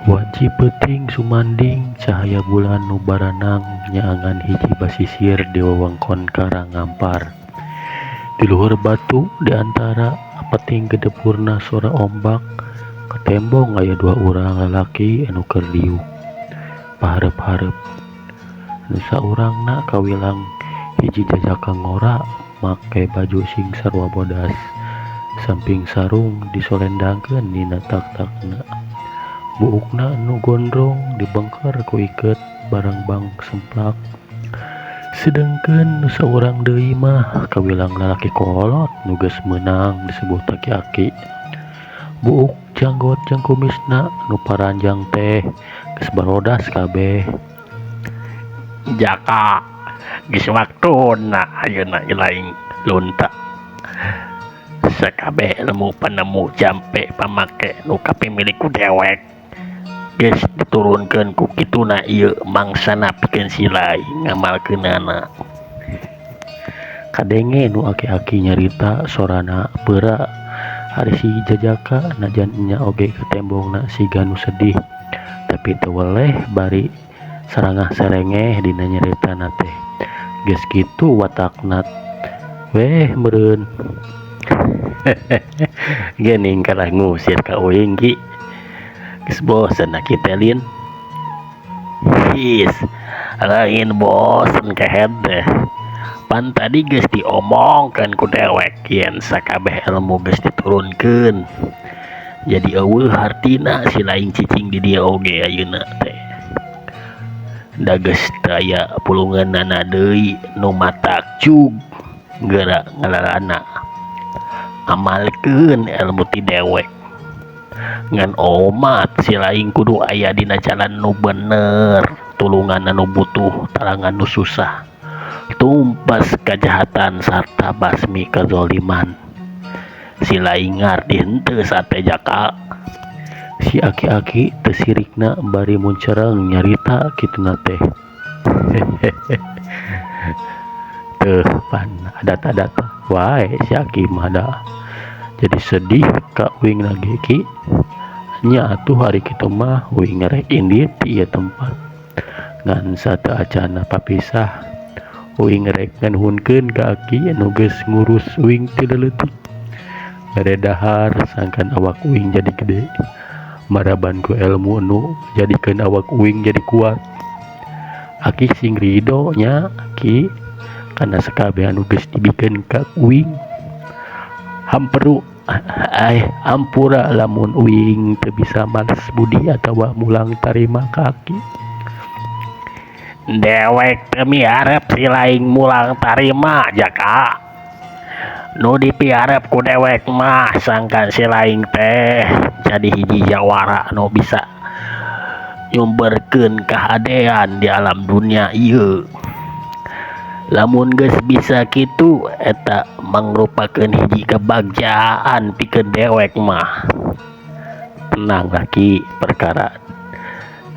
Wanci peuting sumanding cahaya bulan nu baranang nyaangan hiji basisir di wewengkon Karang Ngampar. Di luhur batu di antara peting gedeburna sora ombak katembong aya dua urang lalaki anu keur diuk pahareup-hareup. Nu saurangna kawilang hiji jajaka ngora make baju sing sarua bodas samping sarung disolendangkeun dina taktakna. Buukna nu gondrong dibengker ku iket barangbang semplak. Sedengkeun nu saurang deui mah kawilang lalaki kolot nu geus meunang disebut aki-aki. Buuk janggot jeung kumisna nu paranjang teh geus barodas kabeh. Jaka geus waktuna ayeuna ilaing lunta. Sakabeh ilmu panemu jampe pamake nu kapimilik ku dewek geus diturunkeun ku kituna ieu mangsana pikeun si laing ngamalkeunana. Kadenge nu aki-aki nyarita sorana peura ari si jajaka najan nya oge katembongna siga nu sedih tapi teu weleh bari sarangah serengeh dina nyaritana teh geus kitu watakna weh meureun. Geuning kalah ngusir ka uing ki. Geus bosen aki teh lin. His, lain bosen kehed teh. Pan tadi geus diomongkeun ku dewek yen sakabeh ilmu geus diturunkeun. Jadi eueuh hartina si laing cicing di dieu oge ayeuna teh. Da geus teu aya pulungeunana deui nu matak cug geura ngalalana. Amalkeun ilmu ti dewek. Ngan omat si laing kudu aya dina jalan nu bener, tulungan anu butuh, talangan nu susah. Tumpas kajahatan sarta basmi kazoliman. Si laing ngarti henteu sate jaka. Si aki-aki teu sirikna bari muncereng nyarita kituna teh. Teuh pan adat-adat wae si aki mah da. Jadi sedih ka uing lagi ki. Nya atuh hari kitu mah uing rek indit ti ieu tempat. Ngan sateu acana papisah uing rek nganuhunkeun ka aki anu geus ngurus uing ti leutik. Bere dahar sangkan awak uing jadi gede. Maraban ku ilmu nu jadikeun awak uing jadi kuat. Aki sing ridho nya ki kana sakabeh anu geus dibikeun ka uing. Hamperu ampura lamun uing teu bisa males budi atawa mulang tarima ka aki. Dewek teu miharep si laing mulang tarima jaka. Nu dipiharep ku dewek mah sangkan si laing teh jadi hiji jawara nu bisa nyumberkeun kahadean di alam dunia ieu. Lamun geus bisa kitu eta mangrupakeun hiji kebagjaan pikeun dewek mah. Tenang laki perkara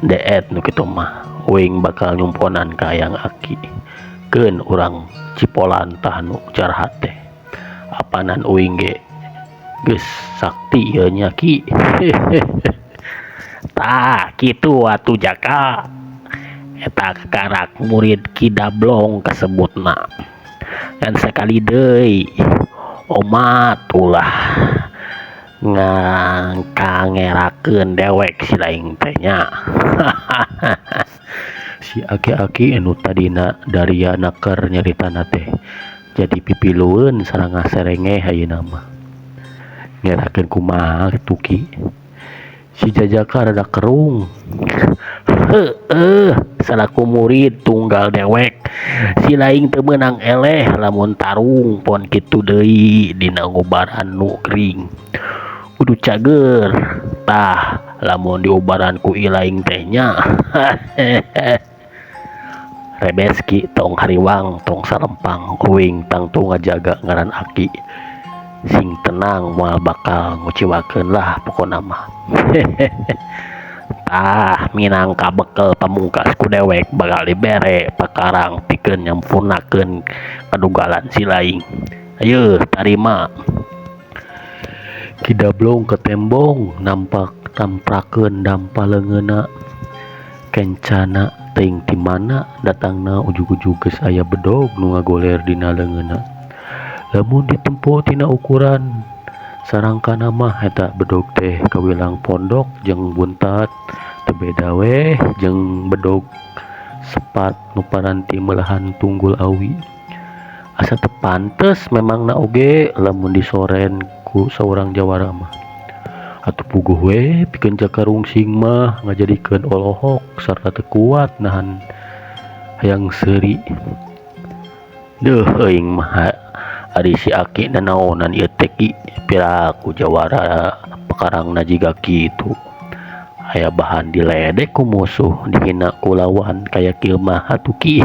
deet nu kitu mah uing bakal nyumponan ka hayang aki. Keun urang cipolan tah nu jarahat teh. Apanan uing ge geus sakti ieu nya ki. Tah kitu atuh jaka. Eta karak murid Ki Dablong kasebutna. Ngan sakali deui omat ulah ngangkangerakeun dewek si laing teh nya. Si aki-aki anu tadina daria naker nyaritana teh jadi pipilueun sarangah serengeh ayeuna mah. Ngerakeun kumaha kitu ki. Si jajaka rada kerung. Heueuh, salaku murid tunggal dewek si laing teu meunang eleh lamun tarung pon kitu deui dina ngubaran nu gering. Kudu cager tah lamun diubaran ku ilaing teh nya. Rebes ki tong hariwang tong salempang uing tangtu ngajaga ngaran aki. Sing tenang moal bakal nguciwakeun lah pokona mah. Tah minangka bekel pamungkas ku dewek bakal dibere pakarang pikeun nyampurnakeun kadugalan si laing. Ayeuna tarima. Ki Dablong ketembong nampak Tamprakeun dampa leungeunna kencana teuing ti mana datangna ujug-ujug geus aya bedog nu ngagoler dina leungeunna. Lamun ditempo tina ukuran sarangkana mah eta bedog teh kawilang pondok jeung buntat teu beda weh jeung bedog sepat nu paranti meulahan tunggul awi. Asa teu pantes memangna oge lamun disoren ku saurang jawara mah. Atuh puguh we pikeun Jaka Rungsing mah ngajadikeun olohok sarta teu kuat nahan hayang seuri. Deuh euing mah ari si aki nanaonan ieu teh ki piraku jawara pakarangna jiga kitu. Aya bahan diledek ku musuh dihina ku lawan kaya kieu mah atuh ki.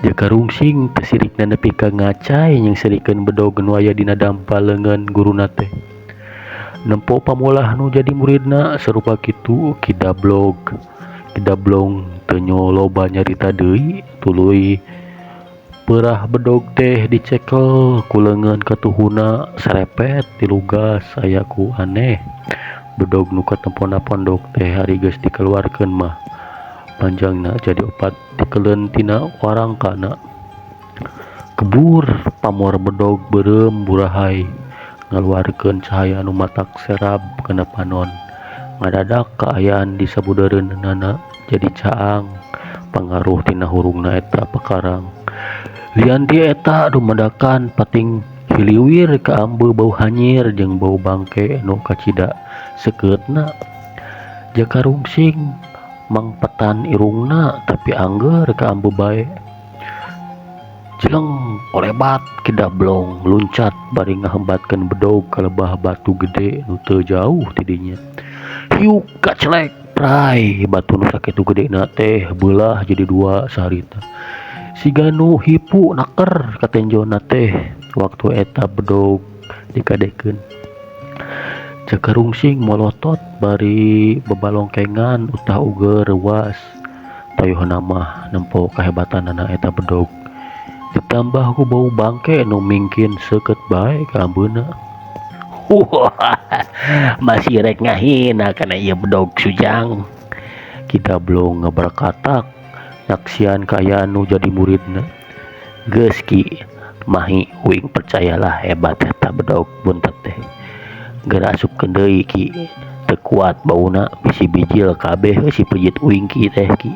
Jaka Rungsing teu sirikna nepi ka ngacai nyengserikeun bedog nu aya dina dampa leungeun guruna teh. Nempo pamolah nu jadi muridna sarupa kitu Ki Dablog. Ki Dablong teu loba nyarita deui tuluy peurah bedog teh dicekel ku leungeun katuhuna sarepet dilugas aya ku aneh. Bedog nu katempona pondok teh ari geus dikaluarkeun mah panjangna jadi opat dikeleun tina warangkana. Kebur pamor bedog beureum burahay ngaluarkeun cahaya anu matak serab kana panon. Ngadadak kaayaan di sabudeureunana jadi caang pangaruh tina hurungna eta pakarang. Lian ti eta dumadakan pating hiliwir kaambeu bau hanyir jeung bau bangke nu kacida seukeutna. Jaka Rungsing mangpetan irungna tapi angger kaambeu bae. Cileng kolebat Ki Dablong luncat bari ngahembatkeun bedog ka lebah batu gede nu teu jauh ti dinya. Hiuk kacelek prai batu nu sakitu gedena teh beulah jadi dua saharita. Siga nu hipu naker katenjona teh waktu eta bedog dikadekeun. Jaka Rungsing molotot bari bebalongkengan utah uger reuwas. Toyohna mah nempo kahebatanana eta bedog. Ditambah ku bau bangke nu mingkin seukeut bae ka ambeuna. Masih rek ngahina kana ieu bedog sujang. Ki Dablong ngabarakatak nyaksian kaayaan nu jadi muridna. Geus ki mahi uing percayalah hebat eta bedog buntet teh. Geura asupkeun deui ki teu kuat bauna bisi bijil kabeh si pejit uing ki teh ki.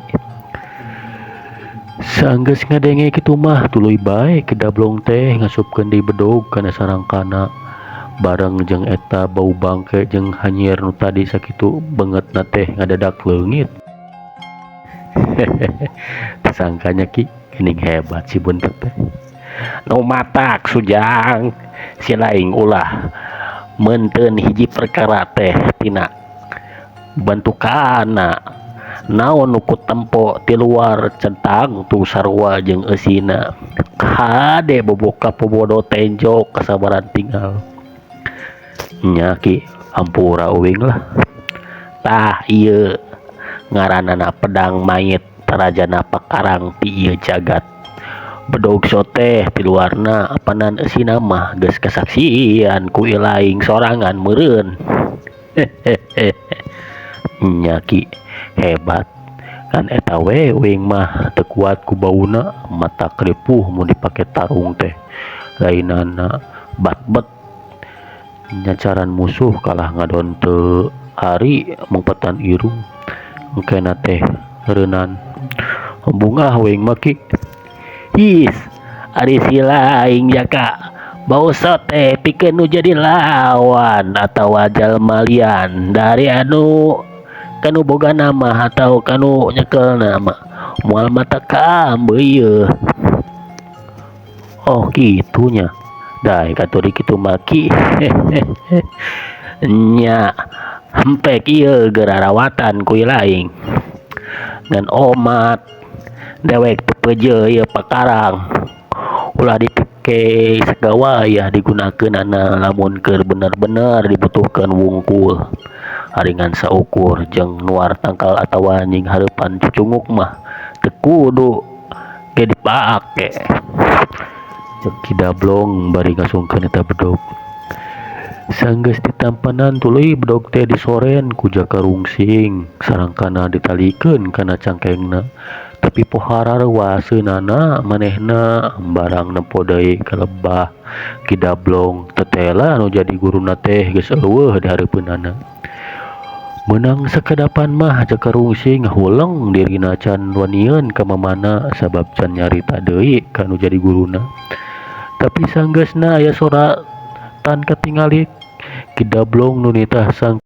Saenggeus ngadenge kitu mah tuluy bae Ki Dablong teh ngasupkeun deui bedog kana sarangkana. Bareng jeung eta bau bangke jeung hanyir nu tadi sakitu beungeutna teh ngadadak leungit. Teu sangkanya ki geuning hebat si buntet teh. Nu matak sujang si laing ulah meunteun hiji perkara teh tina bentukana naon nu kutempo ti luar centang tu sarua jeung eusina. Kade boboka pobodo tenjok kasabaran tinggal. Nya ki hampura uing lah. Tah ieu ngaranana pedang mayit tarajana pakarang ti ieu jagat. Bedog soteh ti luarna apanan eusina mah geus kasaksian ku ilaing sorangan meureun. Nya ki hebat kan eta we uing mah teu kuat ku bauna mata kripuh mun dipake tarung teh. Lainana batbet nyacaran musuh kalah ngadon teu ari mengpetan irung engkena teh reunan. Bungah uing mah ki. His ari si laing Jaka bau sote pikeun nu jadi lawan atawa jalma lian dari anu kanu boga nama atau kanu nyekel nama moal mata kaambeu ieu. Oh kitunya dae katuri kitu mah ki. Nya hempek ieu geura rawatan ku ilaing ngan omat dewek teu peujeuh ieu pakarang ulah dipake sagawayah digunakeunana lamun keur bener-bener dibutuhkeun wungkul. Ari ngan saukur jeung nuar tangkal atawa nying hareupan cucunguk mah teu kudu ge dipake. Ceuk Ki Dablong bari ngasungkeun eta bedog. Sanggeus ditampanan tuluy bedog teh disoren ku Jaka Rungsing sarangkana ditalikeun kana cangkengna. Tapi pohara reuwaseunana manehna barang nempo deui ka lebah Ki Dablong tetela anu jadi guruna teh geus euweuh di hareupeunana. Meunang sakedapan mah Jaka Rungsing ngahuleng dirina can wanian ka mamana sabab can nyarita deui ka nu jadi guruna. Tapi sanggeusna aya soratan katingali Ki Dablong nu nitah sang